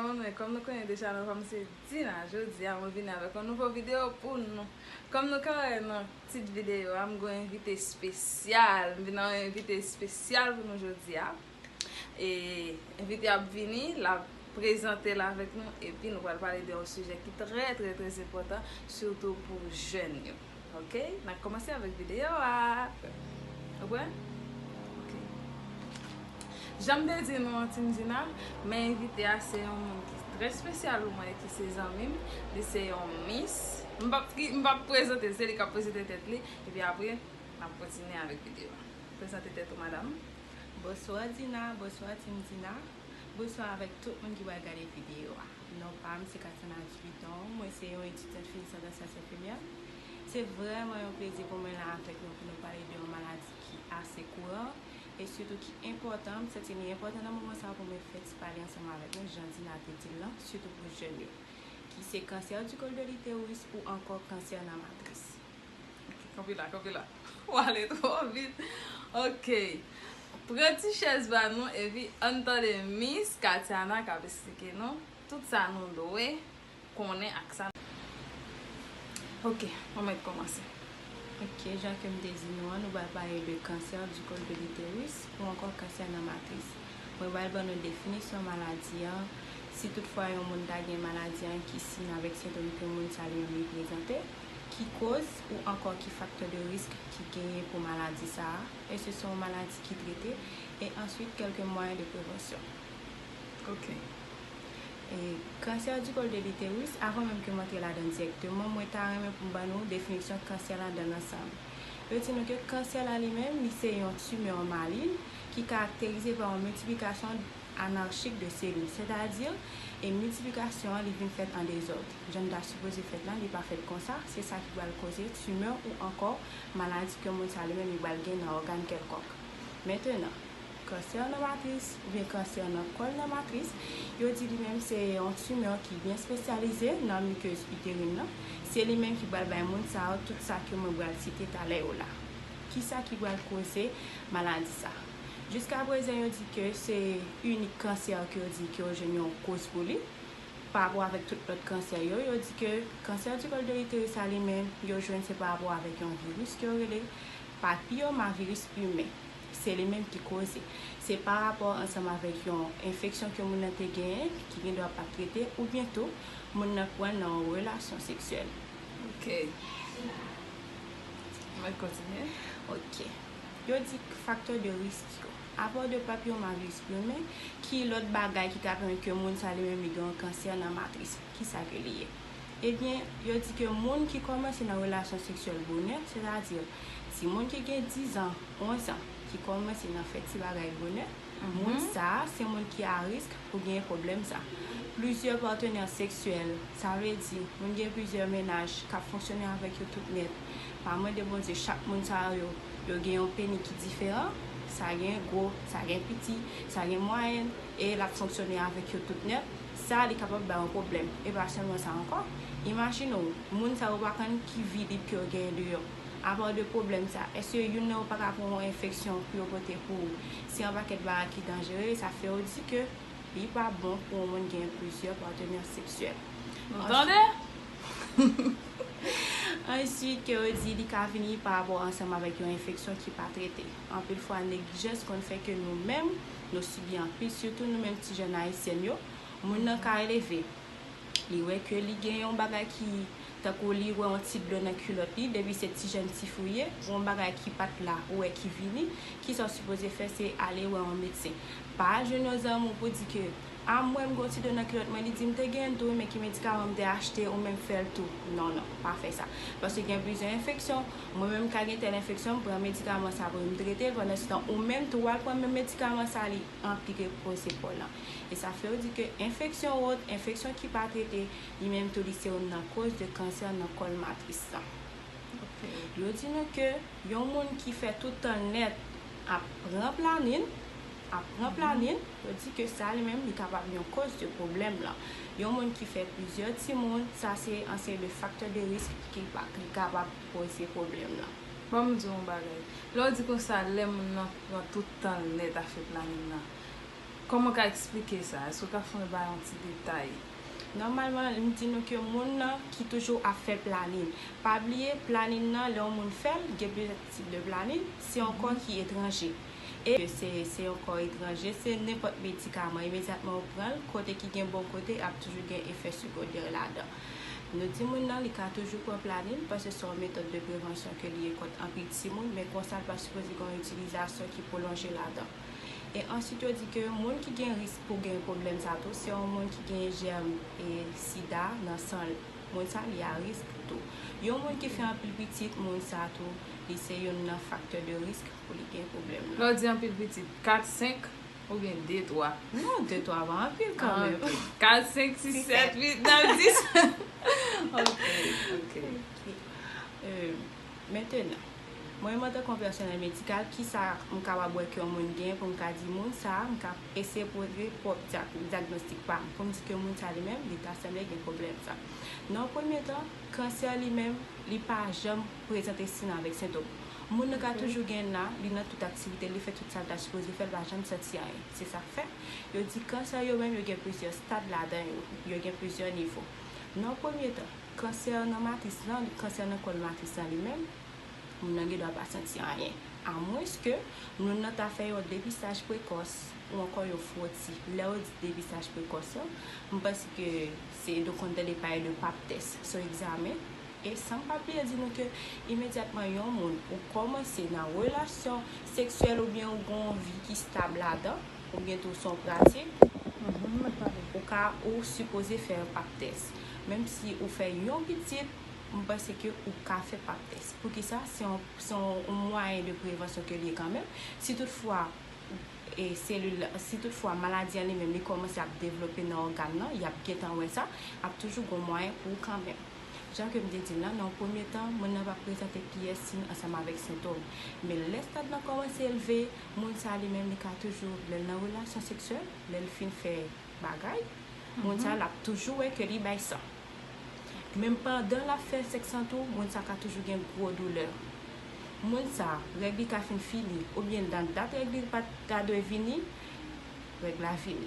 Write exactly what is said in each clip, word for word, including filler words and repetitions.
Mwen, kòm nou konnen deja, non pa m se Dina. Jodi a, mwen vini avèk yon nouvo videyo pou nou. Kòm nou ka wè nan tit videyo a, m gen yon envite espesyal. M vin ak yon envite espesyal pou nou jodi a. E envite a ap vini, l ap prezante l avèk nou, epi nou pral pale de yon sijè ki trè, trè, trè enpòtan, sitou pou jèn yo. Ok? N ap kòmanse avèk videyo a. Ou prè? Ok. Jan m te di nou an, Team Dina, men envite a se yon moun ki trè espesyal pou mwen e ki se zanmi m. Li se yon Miss. M p ap, m p ap prezante l, se li k ap prezante tèt li. Epi apre, n ap kontinye avèk videyo a. Prezante tèt ou, madanm. Bonswa Dina, bonswa Team Dina. Bonswa avèk tout moun ki pral gade videyo a. Non pa m se Katiana Dupiton, mwen se yon etidyant finisan dan syans enfimyè. Se vrèman yon plezi pou mwen la avèk nou pou nou pale de yon maladi ki ase kouran e sitou ki enpòtan. M santi li enpòtan nan moman sa a pou mwen fè ti pale ansanm avèk nou, jan Dina te di l lan, sitou pou jèn yo, ki se kansè du col de l'utérus ou ankò kansè nan matris. Ok, kanpe la, kanpe la. Ou ale twò vit. Ok. Pran ti chèz ba nou epi ann tande Miss Katiana k ap esplike nou tout sa nou dwe konnen ak sa. Ok, mwen mèt kòmanse. Ok, jan ke m te di nou an, nou pral pale de kansè du col de l'utérus ou ankò kansè nan matris. Mwen pral ban nou definisyon maladi an. Si toutfwa yon moun ta gen maladi an, ki siy avèk sentòm ke moun sa li menm li prezante, ki koz ou ankò ki faktè de risk ki genyen pou maladi sa a, èske se yon maladi ki trete, e answit kèlke mwayen de prevansyon. Ok. E kansè du col de l'utérus, avan menm ke m antre ladan dirèkteman, mwen ta renmen pou m ban nou definisyon kansè la dan lansanm. Yo di nou ke kansè la li menm, li se yon timè malin ki karakterize pa yon miltiplikasyon anarchik de selil, sètadi e miltiplikasyon an li vin fèt an dezòd. Jan l ta sipoze fèt la, li pa fèt konsa, se sa ki pral koze timè ou ankò maladi ke moun sa li menm li pral gen nan ògàn kèlkòk. Mentenan, kansè nan matris oubyen kansè nan kòl nan matris, yo di li menm se yon timè ki byen espesyalize nan mikez iterin nan. Se li menm ki pral bay moun sa yo tout sa ke mwen pral site talè yo la. Kisa ki pral koze maladi sa? Jiskaprezan, yo di ke se inik kansè ke yo di ke yo jwenn yon koz pou li. Pa rapò avèk tout lòt kansè yo, yo di ke kansè du col de l'utérus a li menm, yo jwenn se pa rapò avèk yon viris ke yo rele papiyomaviris imen. Se li menm ki koze. Se pa rapò ansanm avèk yon enfeksyon ke moun nan te genyen, ki gendwa pa t trete, oubyen tou, moun nan pran nan yon relasyon seksyèl. Ok. Mwen kontinye. Ok. Yo di faktè de risk yo. Apa de papiyomaviris imen, ki lòt bagay ki ka pèmèt ke moun sa li menm li gen yon kansè nan matris? Kisa ke li ye? Ebyen, yo di ke moun ki kòmanse nan relasyon seksyèl bonè, sètadi timoun ki gen diz an, onz an, ki kòmanse nan fè ti bagay bonè, moun sa a se moun ki a risk pou gen pwoblèm sa. Plizyè patnè seksyèl, sa vle di moun gen plizyè mennaj k ap fonksyone avèk yo tout nèt. Pa mande Bondye, chak moun sa yo, yo gen yon peni ki diferan. Sa gen gwo, sa gen piti, sa gen mwayèn, e l ap fonksyone avèk yo tout nèt. Sa, li kapab bay yon pwoblèm. E pa sèlman sa ankò. Imajine w, moun sa yo pa konn ki vi lib ke yo genyen deyò. Apa de pwoblèm sa, èske youn nan yo pa ka pran yon enfeksyon pou yo pote pou ou? Se yon pakèt bagay ki danjere, sa fè yo di ke li pa bon pou yon moun gen plizyè patnè seksyèl. Nou tande? Answit, ke yo di li ka vini pa rapò ansanm avèk yon enfeksyon ki pa trete. Anpil fwa, neglijans konn fè ke nou menm, nou sibi anpil, sitou nou menm ti jèn ayisyèn yo. Moun nan ka leve, li wè ke li gen yon bagay ki, tankou li wè yon ti dlo nan kilòt li, depi se ti jèn ti fi w ye, yon bagay ki pa t la, ou wè ki vini, kisa w sipoze fè, se ale wè yon medsen. Pa al jwenn yon zanmi w pou di ke, a, m wè m gen yon ti dlo nan kilòt mwen, li di m te gen l tou, men ki medikaman m te achte, ou menm fè l tou. Non, non, pa fè sa. Paske gen plizyè enfeksyon, mwen menm ka gen tèl enfeksyon, m pran medikaman sa pou m trete l, pandansetan ou menm tou w al pran menm medikaman sa, li anpire koze kò lan. E sa fè yo di ke enfeksyon wòt, enfeksyon ki pa trete, li menm tou li se youn nan koz de kansè nan kòl matris lan. Ok. Yo di nou ke yon moun ki fè tout tan l nèt ap pran planin, ap pran planin, yo di ke sa li menm li kapab yon koz de pwoblèm lan. Yon moun ki fè plizyè timoun, sa se yon seri de faktè de risk ki pa, ki kapab koze pwoblèm lan. Ban m di w yon bagay. Lè w di konsa, lè moun nan pran tout tan l nèt ap fè planin nan, Kòman w ka eksplike sa? Èske w ka fè mwen bay yon ti detay? Nòmalman, m di nou ke moun nan ki toujou ap fè planin. Pa bliye, planin nan, lè yon moun fè l, gen plizyè tip de planin, se yon kò ki etranje. E se, se yon kò etranje, se nenpòt medikaman. Imedyatman ou pran l, kote ki gen bon kote, ap toujou gen efè segondè ladan. Nou di moun nan, li ka toujou pran planin, paske se yon metòd de prevansyon ke li ye kont anpil timoun, men konsa l pa sipoze gen yon itilizasyon ki pwolonje ladan. E answit, yo di ke moun ki gen risk pou gen pwoblèm sa tou, se yon moun ki gen jèm e sida nan san l. Moun sa, li a risk tou. Yon moun ki fè anpil pitit, moun sa tou, li se youn nan faktè de risk pou li gen pwoblèm nan. Lè w di anpil pitit, kat, senk, oubyen de, twa? Non, de, twa pa anpil kanmenm. Kat, senk, sis, sèt, uit, nèf, dis. Ok, ok. Mentenan, mwen menm antanke yon pèsonèl medikal, kisa m kapab wè ke yon moun gen pou m ka di moun sa a, m ka eseye poze pwòp dyak- dyagnostik pa m pou m di ke moun sa li menm, li ta sanble gen pwoblèm sa. Nan yon premye tan, kansè li menm, li pa janm prezante sin avèk sentòm. Moun nan ka toujou gen la, li nan tout aktivite, li fè tout sa l ta sipoze fè, l pa janm santi anyen. Se sa k fè, yo di kansè yo menm, yo gen plizyè stad ladan yo, yo gen plizyè nivo. Nan yon premye tan, kansè nan matris lan, kansè nan kòl matris lan li menm, moun nan gendwa pa santi anyen. Amwenske moun nan ta fè yon depistaj prekòs ou ankò yon fwoti. Lè yo di depistaj prekòs lan, m panse ke se nou konn tande pale de pap tès. Se yon egzamen. E san m pa bliye di nou ke imedyatman yon moun ou kòmanse nan relasyon seksyèl oubyen ou gen yon vi ki stab ladan, oubyen tou se yon pratik, ou ka, ou sipoze fè yon pap tès. Menm si ou fè yon pitit, m panse ke ou ka fè pap tès. Poukisa? Se yon, se yon mwayen de prevansyon ke l ye kanmenm. Si toutfwa e selil, si toutfwa maladi an li menm li kòmanse ap devlope nan ògàn nan, y ap gentan wè sa, ap toujou gon mwayen pou ou kanmenm. Jan ke m te di l lan, nan yon premye tan, moun nan pa prezante piyès siy ansanm avèk sentòm. Men lè stad lan kòmanse elve, moun sa li menm li ka toujou, lè l nan relasyon seksyèl, lè l fin fè bagay, moun sa l ap toujou wè ke li bay san. Menm pandan l ap fè sèks lan tou, moun sa ka toujou gen gwo doulè. Moun sa, règ li ka fin fini, oubyen nan dat règ li pa t ta dwe vini, règ la vini.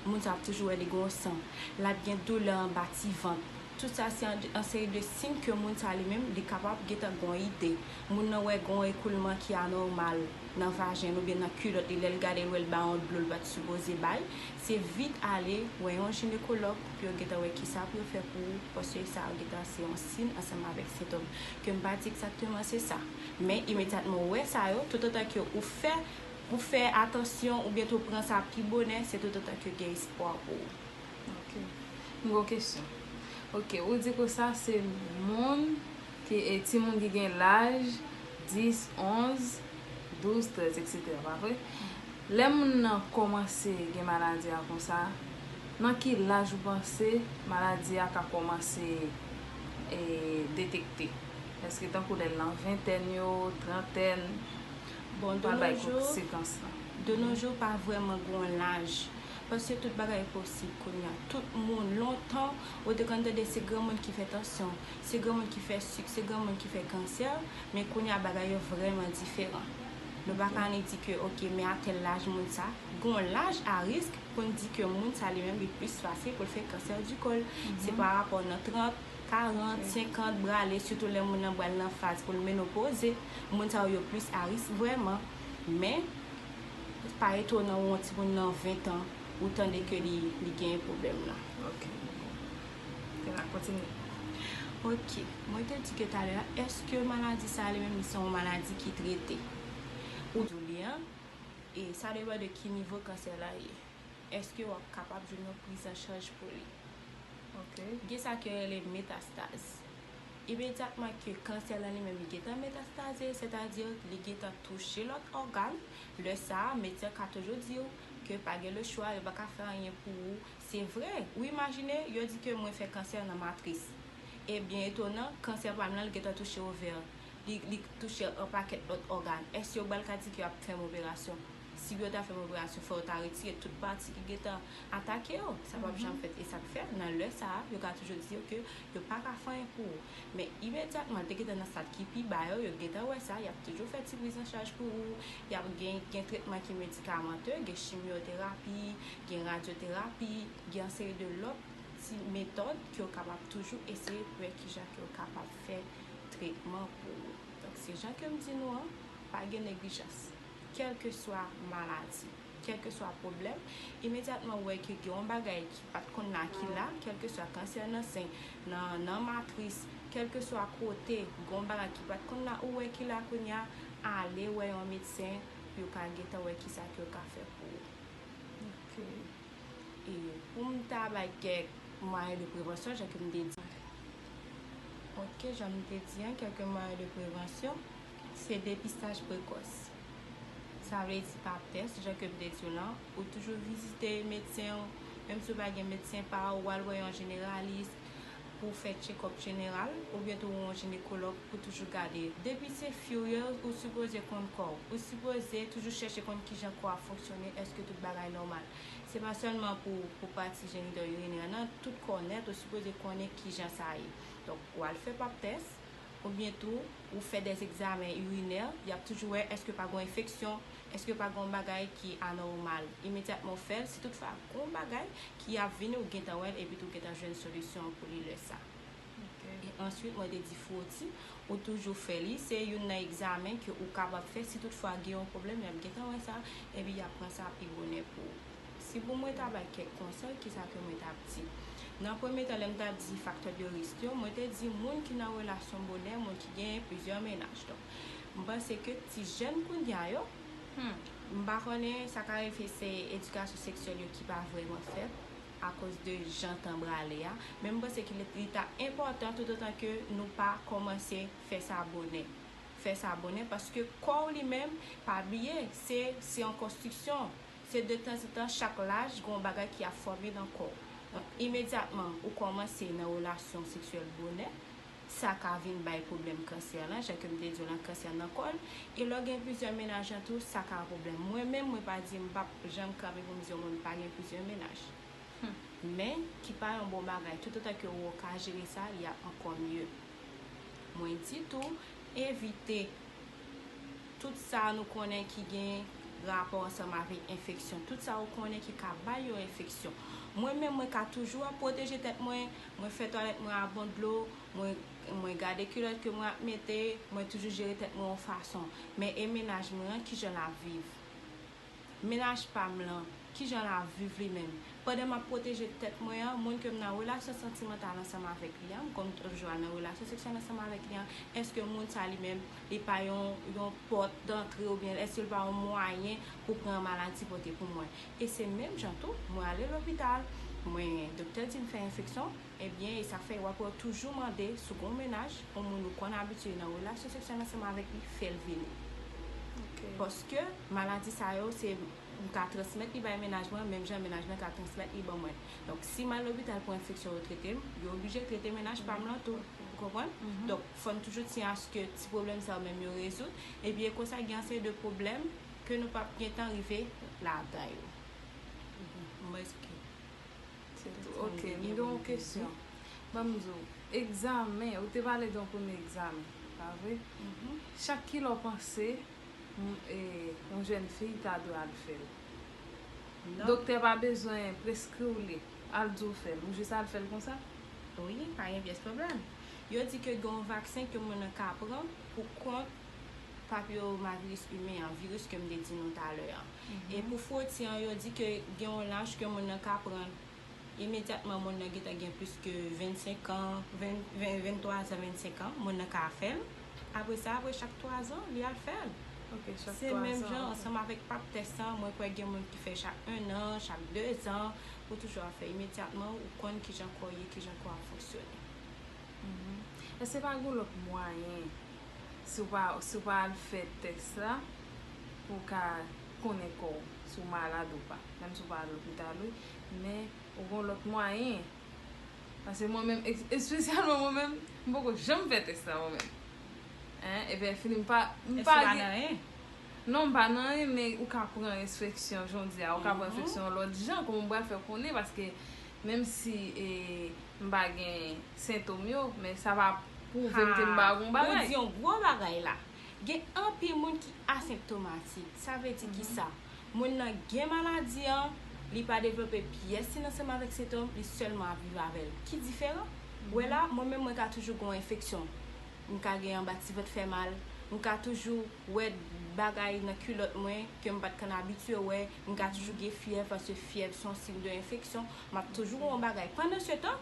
Moun sa ap toujou wè li gen yon san. L ap gen doulè anba ti vant. Tout sa se yon, yon seri de siy ke moun sa li menm, li kapab gentan gen yon ide. Moun nan wè gen yon ekoulman ki anòmal nan vajen l oubyen nan kilòt li, lè l gade l wè l bay yon dlo l pa t sipoze bay, se vit ale wè yon jinekològ pou yo gentan wè kisa pou yo fè pou ou, paske sa yo gentan se yon siy ansanm avèk sentòm. Ke m pa di egzakteman se sa, men imedyatman ou wè sa yo, toutotan ke ou fè, ou fè atansyon oubyen tou pran sa pi bonè, se toutotan ke gen espwa pou ou. Ok. M gon kesyon. Ok, ou di konsa se moun ki, e, timoun ki gen laj dis, onz, douz, trèz, etsetera, pa vre? Lè moun nan kòmanse gen maladi a konsa, nan ki laj ou panse maladi a ka kòmanse, e, detekte? Èske tankou lè l nan ventèn yo, trantèn, Bon, de nos jours, de nos jours, pa vrèman gen yon laj. Paske tout bagay posib kounye a. Tout moun, lontan, ou te konn tande se granmoun ki fè tansyon, se granmoun ki fè sik, se granmoun ki fè kansè, men kounye a bagay yo vrèman diferan. Nou pa ka annik di ke, ok, men a tèl laj moun sa, gen yon laj a risk pou n di ke moun sa li menm li plis fasil pou l fè kansè di kòl. Se pa rapò nan trant, karant, senkant, brale, sitou lè moun nan pral nan faz pou l menopoze, moun sa yo, yo plis a risk vrèman. Men, pa etonan yon timoun nan ven tan, ou tande ke li, li genyen pwoblèm nan. Ok. Fè n ap kontinye. Ok. Mwen te di ke talè a, èske maladi sa a li menm, li se yon maladi ki trete? Ou di w li an, e sa depann de ki nivo kansè la ye. Èske w ap kapab jwenn yon prizanchaj pou li? Ok. Gen sa ke yo rele metastaz. Imedyatman ke kansè lan li menm li gentan metastaze, sètadi li gentan touche lòt ògàn, lè sa a, medsen an ka toujou di w ke pa gen lechwa, yo pa ka fè anyen pou ou. Se vre, ou imajine, yo di ke mwen fè kansè nan matris. E byen etonan, kansè pa m lan, li gentan touche ovè. Li, li touche yon pakèt lòt ògàn. Èske yo pral ka di ke y ap fè m operasyon? Si yo ta fè m operasyon, fò yo ta retire tout pati ki gentan atake yo. Sa p ap janm fèt. E sa k fè, nan lè sa a, yo ka toujou di yo ke yo pa ka fè anyen pou ou. Men imedyatman l te gentan nan stad ki pi ba yo, yo gentan wè sa, y ap toujou fè ti priz an chaj pou ou, y ap gen, gen tretman ki medikamanto, gen chimyoterapi, gen radyoterapi, gen yon seri de lòt ti metòd ke w kapab toujou eseye pou wè kijan ke w kapab fè tretman pou ou. Donk, se jan ke m di nou an, pa gen neglijans. Kèlkeswa maladi, kèlkeswa pwoblèm, imedyatman ou wè ke gen yon bagay ki pa t konn la ki la, kèlkeswa kansè nan sen, nan, nan matris, kèlkeswa kote, gen yon bagay ki pa t konn la, ou wè ki la kounye a, ale wè yon medsen pou yo ka gentan wè kisa ke yo ka fè pou ou. Ok. E pou m ta bay kèk mwayen de prevansyon, jan ke m te di. Ok, jan m te di an, kèk mwayen de prevansyon, se depistaj prekòs. Sa vle di pap tès, jan ke m te di w lan, ou toujou vizite medsen w, menm si w pa gen medsen pa w, w al wè yon jeneralis pou w fè tchekòp jeneral, oubyen tou yon jinekològ pou toujou gade. Depi se fi w ye, ou sipoze konn kò w. Ou sipoze toujou chèche konn kijan kò a fonksyone, èske tout bagay nòmal. Se pa sèlman pou, pou pati jenitò irinè a, nan tout kò nèt, ou sipoze konnen kijan sa ye. Donk, w al fè pap tès, oubyen tou, ou fè dè egzamen irinè, y ap toujou wè èske pa gen enfeksyon, èske pa gen bagay ki anòmal. Imedyatman w fè l, si toutfwa gen bagay ki ap vini, ou gentan wè l, epi tou w gentan jwenn solisyon pou li lè sa. E answit, mwen te di fwoti, ou toujou fè li. Se youn nan egzamen ke ou kapab fè. Si toutfwa gen yon pwoblèm, y ap gentan wè sa, epi y ap pran sa pi bonè pou ou. Si pou mwen ta bay kèk konsèy, kisa ke mwen t ap di? Nan premye tan, lè m t ap di faktè de risk yo, mwen te di moun ki nan relasyon bonè, moun ki gen plizyè mennaj. Donk, m panse ke ti jèn kounye a yo, m pa konnen, sa ka rive se edikasyon seksyèl yo ki pa vrèman fèt akoz de jan tan brale a. Men m panse ke li, li ta enpòtan toutotan ke nou pa kòmanse fè sa bonè. Fè sa bonè paske kò w li menm, pa bliye, se, se yon konstriksyon. Se de tanzantan, chak laj, gen yon bagay ki ap fòme nan kò w. Donk, imedyatman ou kòmanse nan relasyon seksyèl bonè, sa ka vin bay pwoblèm kansè lan, jan ke m te di w lan, kansè nan kòl. E lè w gen plizyè mennaj lan tou, sa ka pwoblèm. Mwen menm, mwen pa di m p ap janm kanpe pou m di yon moun pa gen plizyè mennaj. Men, ki pa yon bon bagay. Toutotan ke ou ka jere sa, li ap ankò mye. Mwen di tou, evite tout sa nou konnen ki gen rapò ansanm avèk enfeksyon. Tout sa ou konnen ki ka bay yon enfeksyon. Mwen menm, mwen ka toujou ap pwoteje tèt mwen, mwen fè twalèt mwen a bon dlo, mwen, mwen gade kilòt ke mwen ap mete, mwen toujou jere tèt mwen yon fason. Men e mennaj mwen an, kijan l ap viv? Mennaj pa m lan, kijan l ap viv li menm? Pandan m ap pwoteje tèt mwen an, moun ke m nan relasyon santimantal ansanm avèk li an, m konn toujou al nan relasyon seksyèl ansanm avèk li an, èske moun sa li menm, li pa yon, yon pòt dantre oubyen èske li pa yon mwayen pou pran maladi pote pou mwen? E se menm jan tou, mwen ale lopital, mwen, doktè di m fè enfeksyon, ebyen, e sa k fè w ap wè w toujou mande si w gen yon mennaj, yon moun ou konn abitye nan relasyon seksyèl ansanm avèk li, fè l vini. Paske maladi sa yo, se m ka transmèt li bay mennaj mwen, menm jan mennaj mwen ka transmèt li ban mwen. Donk, si m al lopital pou enfeksyon, yo trete m, yo oblije trete mennaj pa m lan tou. Ou konprann? Donk, fò n toujou tyen aske ti pwoblèm sa yo menm yo rezoud. Epi, e konsa, gen yon seri de pwoblèm ke nou p ap gentan rive ladan yo. Mwen, Se tou. Ok, m gen yon kesyon. Ban m di w, egzamen, ou te pale de yon premye egzamen, pa vre? Chak kilè w panse yon jèn fi ta dwe al fè l? Doktè pa bezwen preskri w li, al di w fè l, ou jis al fè l konsa? Wi, pa gen pyès pwoblèm. Yo di ke gen yon vaksen ke moun nan ka pran pou kont papiyomaviris imen an, viris ke m te di nou talè an. E pou fwoti an, yo di ke gen yon laj ke moun nan ka pran. Imedyatman moun nan gentan gen plis ke vennsenk an, ven, ven, venntwa zan, vennsenk an, moun nan ka fè l. Apre sa, apre chak twa zan, li al fè l. Se menm jan, ansanm avèk pap tès lan, mwen kwè gen moun ki fè chak en an, chak de zan, ou toujou ap fè imedyatman, ou konn kijan kò w ye, kijan kò w ap fonksyone. Èske pa gen lòt mwayen, si w pa, si w pa al fè tès la, pou w ka konnen kò w, si w malad ou pa? Menm si w pa al lopital, wi, men ou gen lòt mwayen. Paske mwen menm, es-, espesyalman mwen menm, m poko janm fè tès la mwen menm. Hein, ebyen, fini m pa, m pa gen. Non, m pa nan anyen, men ou ka pran enfeksyon, jan w di a, ou ka pran enfeksyon yon lòt jan, kòman m pral fè konnen, paske menm si e, m pa gen sentòm yo, men sa pa pwouve m ke m pa gen yon bagay. Ou di yon gwo bagay la. Gen anpil moun ki asenptomatik. Sa vle di ki sa? Moun nan gen maladi an, li pa devlope pyès li ansanm avèk sentòm, li sèlman ap viv avè l. Ki diferan? Ou wè la, mwen menm mwen ka toujou gen yon enfeksyon. M ka gen anba ti vant fè mal. M ka toujou wè bagay nan kilòt mwen ke m pa t konn abitye wè. M ka toujou gen fyèv, paske fyèv se yon siy de enfeksyon. M ap toujou wè yon bagay. Pandan se tan,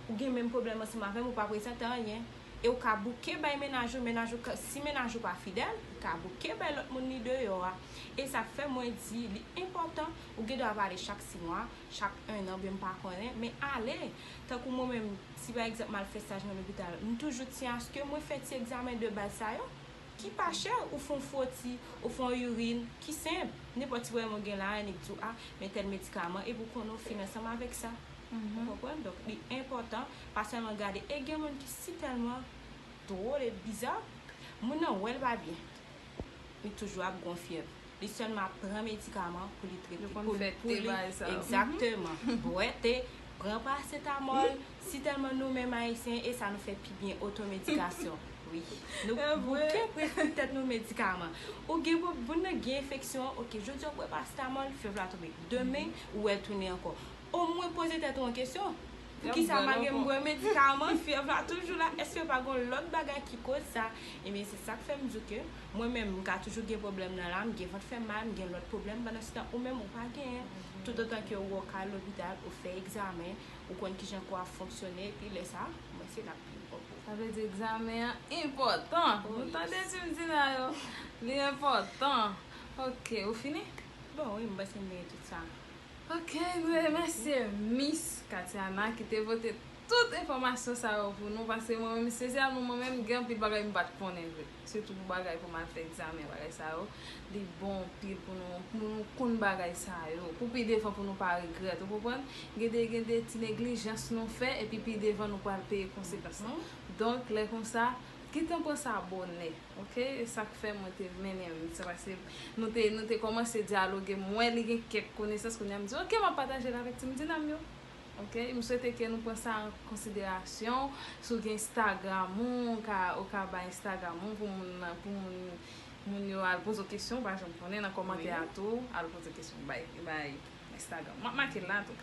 ou gen menm pwoblèm ansanm avè m, ou pa prezante anyen. E ou ka bouke bay mennaj ou, mennaj ou ka, si mennaj ou pa fidèl, ou ka bouke bay lòt moun li deyò a. E sa k fè mwen di li enpòtan, ou gen dwa pale chak sis mwa, chak en an, oubyen m pa konnen, men ale. Tankou mwen menm, si pa egzanp m al fè staj nan lopital, m toujou tyen aske mwen fè ti egzamen de baz sa yo, ki pa chè, ou fè yon fwoti, ou fè yon irin, ki senp. Nenpòt ti pwoblèm ou gen la, nèg di w, a, men tèl medikaman, epi w konnen w fin ansanm avèk sa. Ou konprann? Donk, li enpòtan, pa sèlman gade, e gen moun ki si tèlman dwòl e biza, moun nan wè l pa byen, li toujou ap gon fyèv. Li sèlman ap pran medikaman pou li trete, pou li, pou li, egzakteman, bwè te, pran parasetamòl, si tèlman nou menm ayisyen, e sa nou fè pi byen, otomedikasyon. Wi. Nou bouke preskri tèt nou medikaman. Ou gen pou, moun nan gen enfeksyon, oke, jodi a w bwè parasetamòl, fyèv la tonbe. Demen, ou wè l tounen ankò. Omwen poze tèt ou an kesyon. Poukisa malgre m bwè medikaman, fyèv la toujou la? Èske pa gen lòt bagay ki koz sa? Ebyen, se sa k fè m di w ke mwen menm, m ka toujou gen pwoblèm nan la, m gen vant fè mal, m gen lòt pwoblèm, pandan se tan ou menm ou pa genyen. Toutotan ke ou wè w ka al lopital, ou fè egzamen, ou konn kijan kò a fonksyone, epi lè sa, mwen se l ap pi bon pou ou. Sa vle di egzamen an enpòtan. Nou tande ti m di la yo. Li enpòtan. Oke, ou fini? Bon, wi, m panse m genyen tout sa. Oke, nou remèsye Miss Katiana ki te pote tout enfòmasyon sa yo pou nou, paske mwen menm, sezi a nou, mwen menm, gen anpil bagay m pa t konnen vre. Sitou pou bagay pou m al fè egzamen, bagay sa yo. Li bon anpil pou nou, pou nou konn bagay sa yo. Pou pi devan, pou nou pa regrèt, ou konprann? Gen de, gen de ti neglijans nou fè, epi pi devan nou pral peye konsekans lan. Donk, lè konsa, gentan pran sa bonè. Oke, e sa k fè mwen te mennen m, se paske nou te, nou te kòmanse dyaloge, m wè li gen kèk konesans, kounye a m di, oke, m ap pataje l avèk Team Dinam yo. Oke, m swete ke nou pran sa an konsiderasyon, si w gen Instagram ou, ou ka, ou ka bay Instagram ou pou moun nan, pou moun, moun yo al poze w kesyon, ou pa janm konnen nan kòmantè a tou, al poze kesyon, bay, bay Instagram. M ap make l la tou.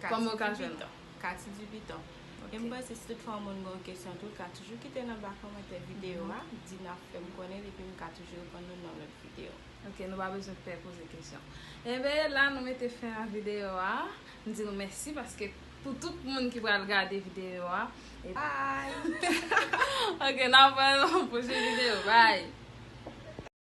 Kòman yo ka jwenn ou? Kati Dupiton. E m panse si tout fwa yon moun gen yon kesyon tou, l ka toujou kite nan ba kòmantè videyo a, di n ap fè m konnen, epi m ka toujou reponn nou nan lòt videyo. Oke, nou pa bezwen pè poze kesyon. Enben, la nou mete fen a videyo a. M di nou mèsi paske pou tout moun ki pral gade videyo a. E... Bye! Oke, n ap wè nan pwochen videyo. Bye!